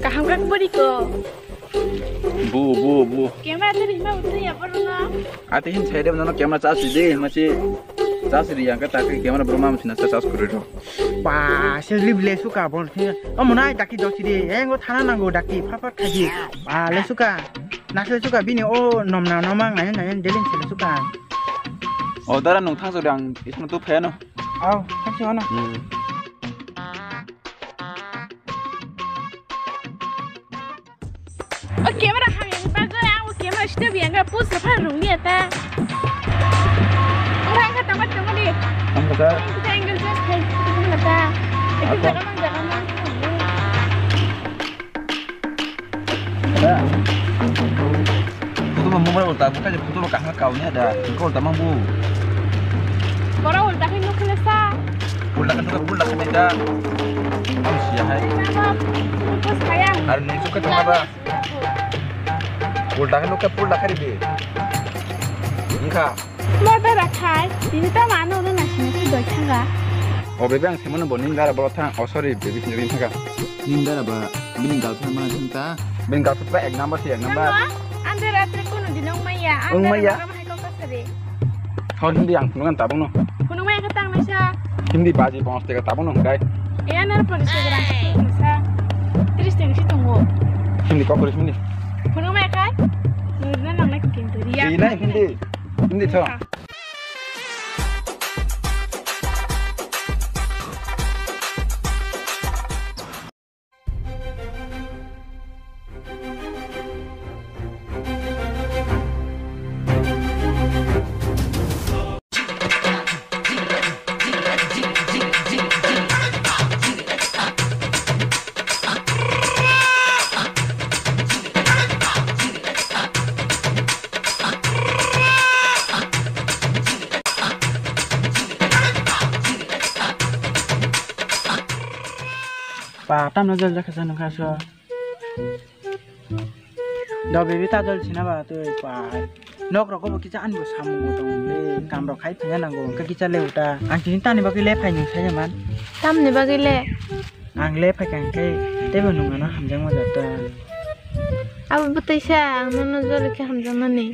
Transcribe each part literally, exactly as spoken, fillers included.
Kaham kak bori ko. Bu, bu, bu. Camera tadi hima udah ya, pernah. Ati hin saya dia menonton camera charge di, masih charge di yang kata ke camera belum mampu sih nasa charge kudu. Ba, se lip le suka bol thina. O monai daki dosi de. Engo thana nango daki. Phapat khaji. Ba, le suka. Nasa le suka bini o nomna nomang nai nai delin se le suka. O dara nung thang jodi ang isma tu pheno. Au, thang si ono. Hmm. O camera hamya ni bagwi ang o camera sita bi ang ga post sa phang rung ya ta. Ora ang ka tama tama ni. Ang ka ta. Ang ka angle just hai tama ta. Itu jaga mang jaga mang. Photo ma mobile ulta buka je photo kaham kau ni ada. Ko ulta mang bu. Bora ulta hin nukhle sa. Ulta kan nukhle ulta kan da. Ang sia hai. Terus sayang. Ar ni suka tengah ba. Ulta kan nukhle ulta kan di. Engka. Mata rakhai, ini ta mano no nasi nasi doi thanga. O bebe ang semano bo ning dara bolo thang. Oh sorry, bebe sini ring thanga. Ning dara ba bini girlfriend mana thang ta. Bini girlfriend pa ek number si ek number. Ando ratre kono dinong maya. Ong maya. Hor hindi ang phunungan tabung no. Phunung maya katang nasa. Hindi baji bongos tega tabung no hingkai. Iya nar police tega nasa. Tris tega si tunggu. Hindi kok police hindi. Phunung maya kai. Nurna nang nai kukin tu. Iya. Hindi hindi. Hindi tho. Pa, tamno jol jakha sa nokha so. Do bebe ta jol sina ba twi pa. Nok rok bo kisa ani bo samung bo tong le, kam rok khai phanya nango, ka kisa le uta. Ang tini tani bagwi le phai nung saya man. Tamni bagwi le? Ang le phaikha hwnkhe teibo nwng ano hamjakma jata. Abo bwtwi sa ang nono joli khe hamjaknani.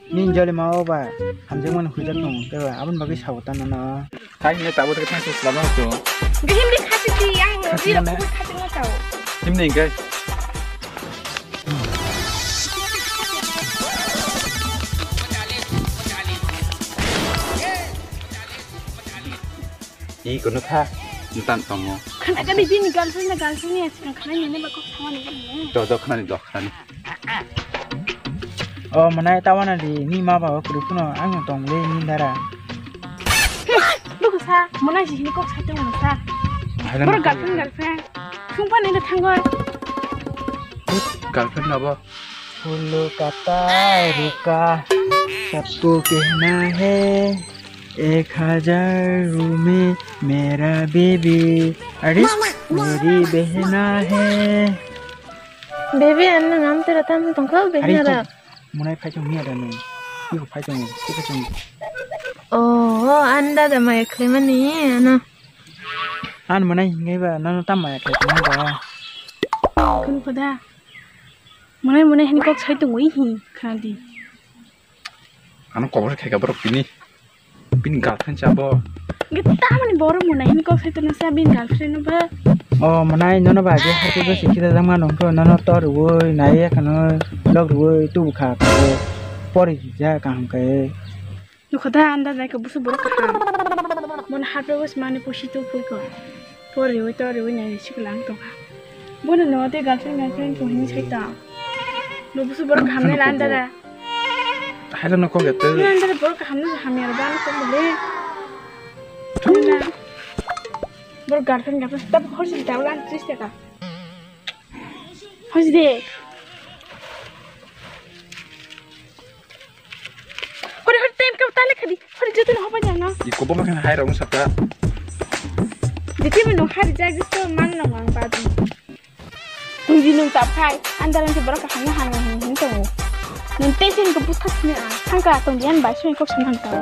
Nini joli ma o ba hamjakmani huijak tongo teibo aboni bagwi sabo ta nono. Thang hwnwi tabuk tei thang se swlama hwnkhe. Hindi khati di ang khati rok mane? Khati ma tao. Himni hwnkhe. Iko no kha, ntan tongo. Khana kani bini girlfriend na girlfriend ya, sini khana ni ne ba kok sama ni ne. Do, do, khana ni, do, khana ni. O, mwnai tawana di, ni ma ba o kuru kuno, ang tong le ni dara. Luku sa, mwnai si hini kok sa tong sa. Boro girlfriend, girlfriend. Sungpa ni de thangoi. Girlfriend na ba? फूलों का तारुका सबको कहना है एक हजार रू में मेरा बेबी अरे मेरी बहना है. Baby, ano nam tera tam tongkha, baby, ara. Munai phai tong miya da nung. Iko phai tong, iko phai tong. Oh, anda da mai khle mani, ano. An munai hingai ba, nano tam mai khle tong da. Kun khoda. Mwnai mwnai hini kok sai tongwi hi khna di. Ano kobor khaika borok tini. Bini girlfriend chabo. Ge tamani borok mwnai hini kok sai tongsa bini girlfriend no ba. O mwnai nono ba ge hati go sikhi da jang mano ko nono tor woi nai ya kano log woi tu kha ko. Pori ja kaham kai. Nukho da anda nai khe busu borok kaham. Bono hapre wis mani pusi tu pui ko. Poriwi toriwi nai sikla ang tongkha. Bono no te girlfriend girlfriend ko hini sai ta. Bo busu borok kaham nai la andara. Haira no ko gete. Ni andara borok kaham no hamya ba no ko bole. Thuna. Borok girlfriend girlfriend tab hor sin ta ulan tris taka. Hojde. Hore, hore, time ka tale khadi. Hore, joto na hoba jana. Iko bo makan hai rong sata. Jiti mano hari jag jisto man no mang padu. Kunji nung tap khai, andaran se borok kaham na hang hang hing tongo. Nung te sin ko buthak sini a, thangka tong dian bai sui kok san hang tao.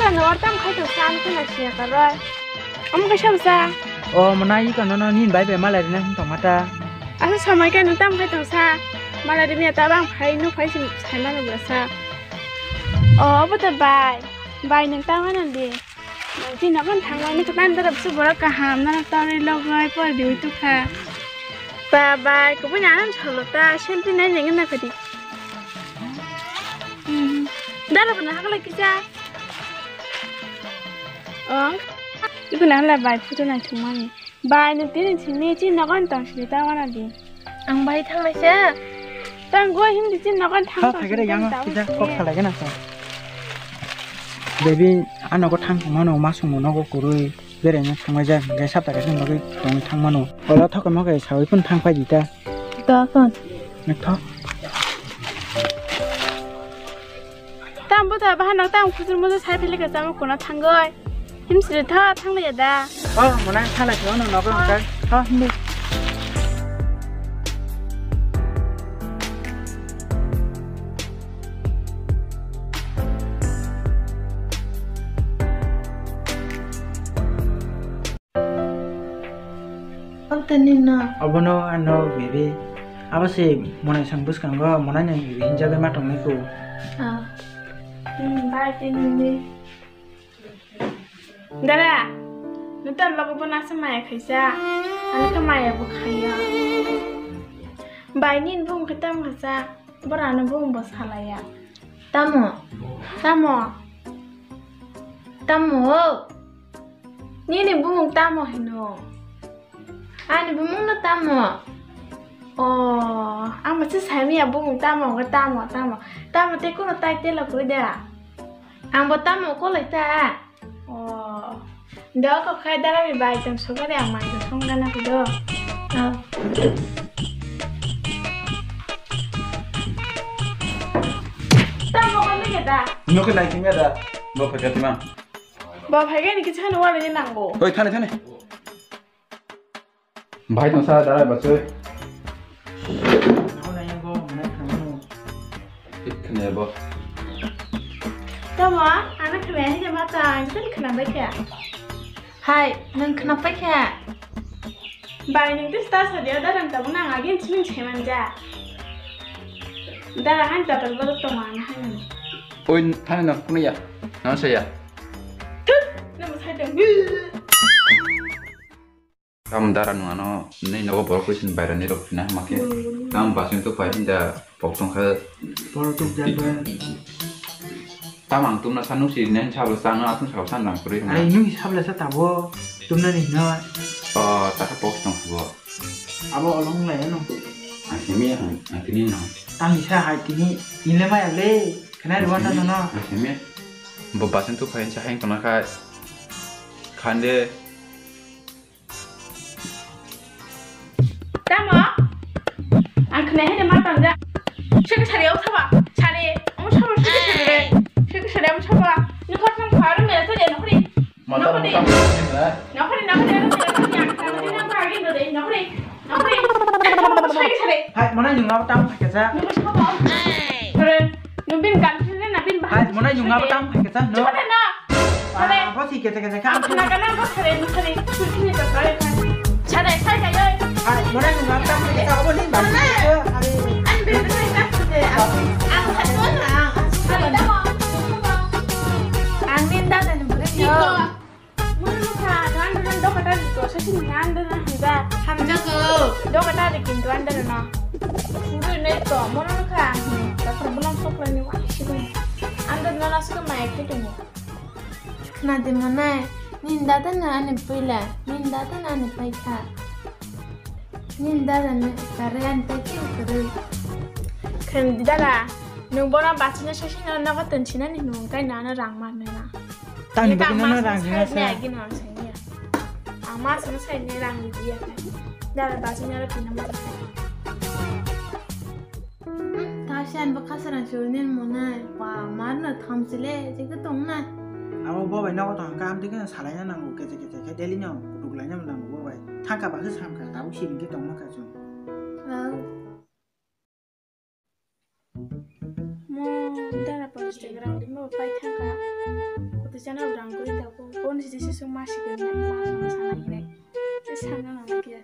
Ano tam khai tong sa, ano kheno siya karoi. Omo kaisa bwsa. O, mwnai iko nono nini bai bai malai rina hin tongma ta. Asa samai khe no tam khai tong sa. Malai rimya ta bang phai no phai sim sai mano bwsa. O, obo to bai. Bai nang ta mano di. Nang ti nogon thangmani kwtan darap su borok kaham nang ta ri logoi por di tu kha. Ba bai, kubui nang solo ta, selfie nai nang na kadi. Hmm. Dara bana hakla kisa. Oh. Ibu nang la bai photo nai thumani. Bai no tini sini chi nogon tong sini ta wana di. Ang bai thang nai sa. Tang go him di chi nogon thang tong sini yang ta kisa wana kok di. Salai gana sa. Baby, ano go thang mano masung no go kurui. Bere no thang mai ja, gai sap ta gai thang bagui tong thang mano. Ola thok mo gai sawi pun thang pai di ta. Ta kon. Nek thok. Tam bo ta bahan tam khujur mujur sai phele ka chama kona thangoi. Him siri tha thang le da. Oh, mona thang le no no ko ka. Tha him. Obo to nini no? Obono ano baby. Abo se monai sang bwskango monai nang hinjagwi ma tongmai ko. Ah. Hmm, bai tini ni. Dara, nwng to logo bo nasa maya khaisa. Ani khe maya bo khaiya. Bai nini bumung khe tamo khaisa. Bora ano bumung bo salaya. Tamo? Tamo? Tamo? Nini bumung tamo hino? Ani bumung no tamo? O, ang masa saimiya bumung tamo, tamo, tamo. Tamo te kuno tai tela koi da. Ang bo tamo kolai ta. O. Do ko khai dara bi bai tong sokari ang mai song gana ko do. O. Tamo ko ni da. Nokhe nai thimya da. Bo phai ka tima. Bo phai ga ni kichha no wala ni nangbo. Oi, thani, thani. Bahai tongsa dara bachoi. Khne bo. Tamo, ano khne hige mata, ang khne khna bai kha. Hai, nang khna pai kha. Bai, nang tis ta sadia dara tamo nang agin chini cheman ja. Dara han ta tal bal tong ang han. Oi, thani na kuno ya. Nang saya. Tut, nang sai tong. Tam dara nung ano, nini nogo borok koi sin bairani rok phina hama khe. Tam basing tu pai hinda pok tong kha. Borok tuk jak ba. Tam ang tumna sa nuk si nen sabla sa no atung sabla sa nang kuri. Ai nung sabla sa tabo tumna ni no. O, ta kha pok tong kha bo. Abo olong lai ano. Ang simi ang, ang tini no. Tam ni sa hai tini, nile maya le, kena ruan ta no. Ang simi. Bo basing tu pai sa heng tong kha. Khande. Tamo? Ang khna hai de ma tang ja. Sik sari o saba. Sari. Omo saba sik sari de. Sik sari omo saba. Ni khor sang khar me sa de nokri. Mata nokri. Nokri nokri nokri nokri. Ang khna de nang ba gi no de nokri. Nokri. Sik sari. Hai, mana yung ngau tam pakai sa. Ni saba. Sare. Nung bin kan sini na bin bahai. Hai, mona yung ngapa tang khai kesa, no? Coba na. Sare. Ah, bosi kesa kesa kan. Kana kana bosi kare, bosi kare. Kursi ni tak kare kan. Sare, sare, sare. Hai, mona yung ngapa tang khai kesa, abo ni ba. Sare. An bin khai kesa de. Ang satu na. Sare, tamo. Ang ninda na ni bure. Iko. Mono nukha, ano andro no doka ta rikto, sasi ni andro no hanja. Hamjago. Doka ta ri kintu andro no. Suru nei to, mono nukha, hmm, takhor bolong sokla ni wa sini. Andro no nasko mai khe tumo. Khna de monai, nini dada no ani puila, nini dada no ani paikha. Nini dada no kare ani paikha kare. Khna de dada, nung bono bachina sasi no nogo tonsinani nung kai nana rang ma mena. Tangni bagwi nono rang rina sa. Ang mas no sai ni rang ni dia. Dara basi ni ara pina mo. Ta sian bo khasarang su nen mo nai. Wa mar no tham sile je ko tong na. Abo bo bai nogo tong kam de kana salai na nango keche keche khe daily no kutuk lai na nango bo bai. Thangka ba khe samka tabuk siring khe tong ma kha chwng. Mo dara pa Instagram di mo pai thangka. Kote Chana rang kori da ko, kon si si sung ma si ke ma ma ma sana hire. Te sana na na kiya.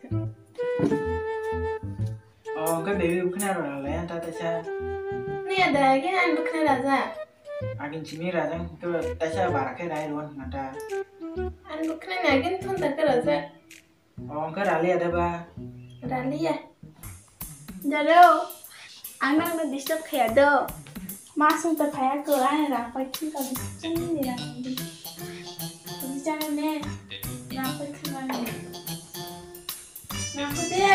Oh, ka baby bukhna ro la ya ta ta cha. Ni ada ke an bukhna raja. Agin chini raja to ta cha bara ke rai ron na ta. An bukhna ni agin thun ta ke raja. Oh, wngkha raliya da ba? Raliya. Dado, ang nang no disturb khaya do. Ma sung ta phaya ko, ang rang pai thun ka bising ni rang di. Bichang ne, rang pai thun ka ne. Rang pai de.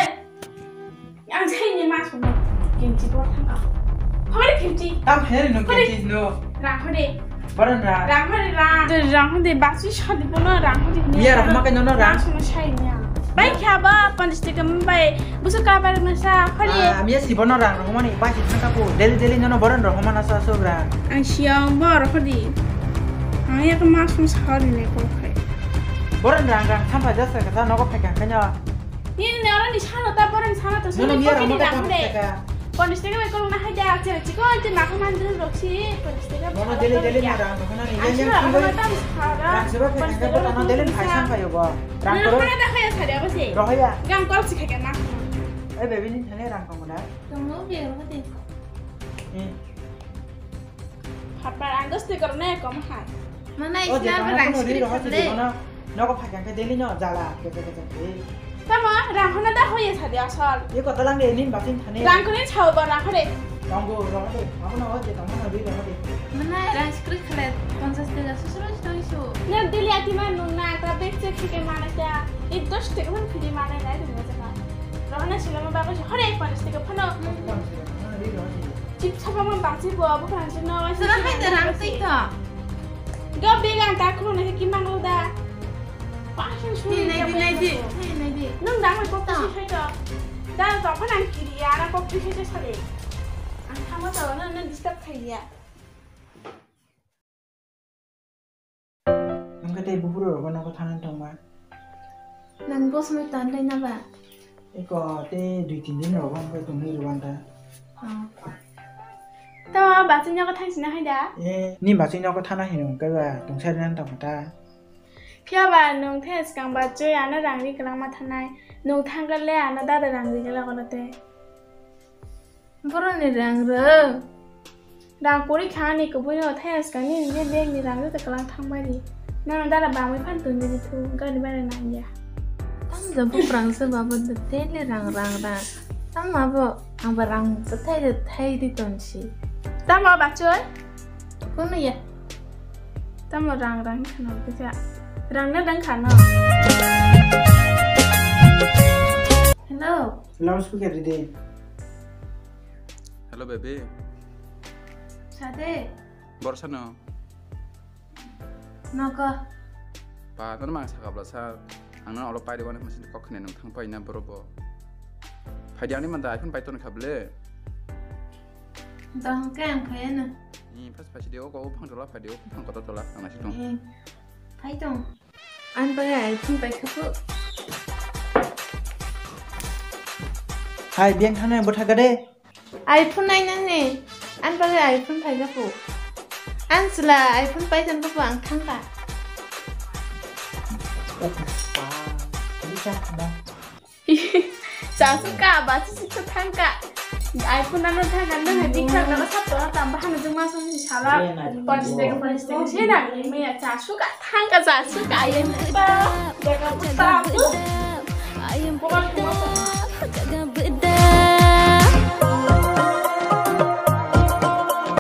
Ang sai ni ma sung no. Kimchi bor thang ka. Hore kimchi. Tam heri no kimchi no. Rang hore. Boron rang. Rang hore rang. De rang hore basi sadi bono rang hore. Miya rang makai nono rang. Rang sono sai niya. Bai khaba panchas taka bai. Busu kabar masa hore. Ah, miya si bono rang rohmani basi thangka po. Daily daily nono boron rohmana sa so rang. Ang siang bo rohdi. Ang ya kama sum sahari ne ko khai. Boron rang rang sampai jasa kata nogo phai kang kanya. Nini nero ni sano ta boron sano ta. Nono miya rang makai panchas taka. Panchas taka bai kolong na hai da, chero chikon te mako mandru roksi, panchas taka. Bono daily daily na rang, bono ni yang yang sungui. Rang seba khe kangke bono daily phai san phayo bo. Rang koro. Mana da khaya sari abo se. Rohaya. Gang kol si khaya ma. Eh, baby ni thane rang kong da. Tong no be ro de. Eh. Papa ang dos te koro na kom hai. Mana isna rang script le. Nogo phai kangke daily no jala, kete, kete, kete. Tamo, rang hono da hoye sadi asol. Ye kota lang de, nin batin thani. Rang kuni chao bo, rang hore. Tongo, rang hore. Abo no hoje, tamo no dui rang hore. Mana rang script khale, panchas taka susuro si tong isu. Na daily ati ma nung na, ta bek che khike mana kya. Ek dos taka man khidi mana na, dum na jaka. Rang na sila ma ba ko hore, panchas taka phano. Panchas taka, mana dui rang hore. Chip chapa ma bangsi bo, abo bangsi no, wa. Sana hai da rang tei to. Go big an ta khulone ki mano da. Passion suri. Nai di, nai di, nai di. Nung da mai kok tisi sai to. Da to pa nang kiri ya na kok tisi sai sale. Ang thama to na na disturb khai ya. Ang kate buburu rogo na ko thanan tongma. Nang bosmai tan dai na ba? Eko te dui tin din rogo ang kate tongni rogo ang ta. Oh. Tamo bachai nogo thang sina hai da? Eh, ni bachai nogo thana hino kaiba tongsa ri nan tamo ta. Phiya ba nung the skang bachai ano rang ri kwlangma thanai. Nung thang kale ano dada rang ri kwlangma te. Boroni rang rw. Rang kwrwi kha ani kwbwino thai skang nini je bag ni rang rw kwlang thang bai di. Nang dara bamwi phan twi di thu gari bara nang ya. Tam jabo prang se babo de tele rang rang rang. Tam abo ang ba rang thai thai di ton si. Tam abo bachoi? Kono ya. Tamo rang rang khano kisa. Rang na dang khano. Hello. Loudspeaker ridi. Hello, baby. Sade. Bor sano. Nogo. Pa, nono mang sakapla sa. Ang nono olo pairi wani machine kok khne nung thang pai na boro bo. Phaidi ani manda iPhone pai ton khable. Dong ke ang phai na. Ni pas pas de o ko phang tola phaidi o phang kotor tola ang nasi tong. Eh. Phai tong. An bagwi iPhone pai kha phu. Hai, biyang thangna bwtha gade. iPhone nainani. An bagwi iPhone pai kha phu. An chwla iPhone pai jan phu ang thang kha. Chasu ka, ba si siksa thang ka. iPhone ano thang ka, nang hai bikha na sab to tam ba hanu juma song si sala. Polish tega, polish tega, si na ni me ya chasu ka, thang ka chasu ka, ayen pa, jaga pa,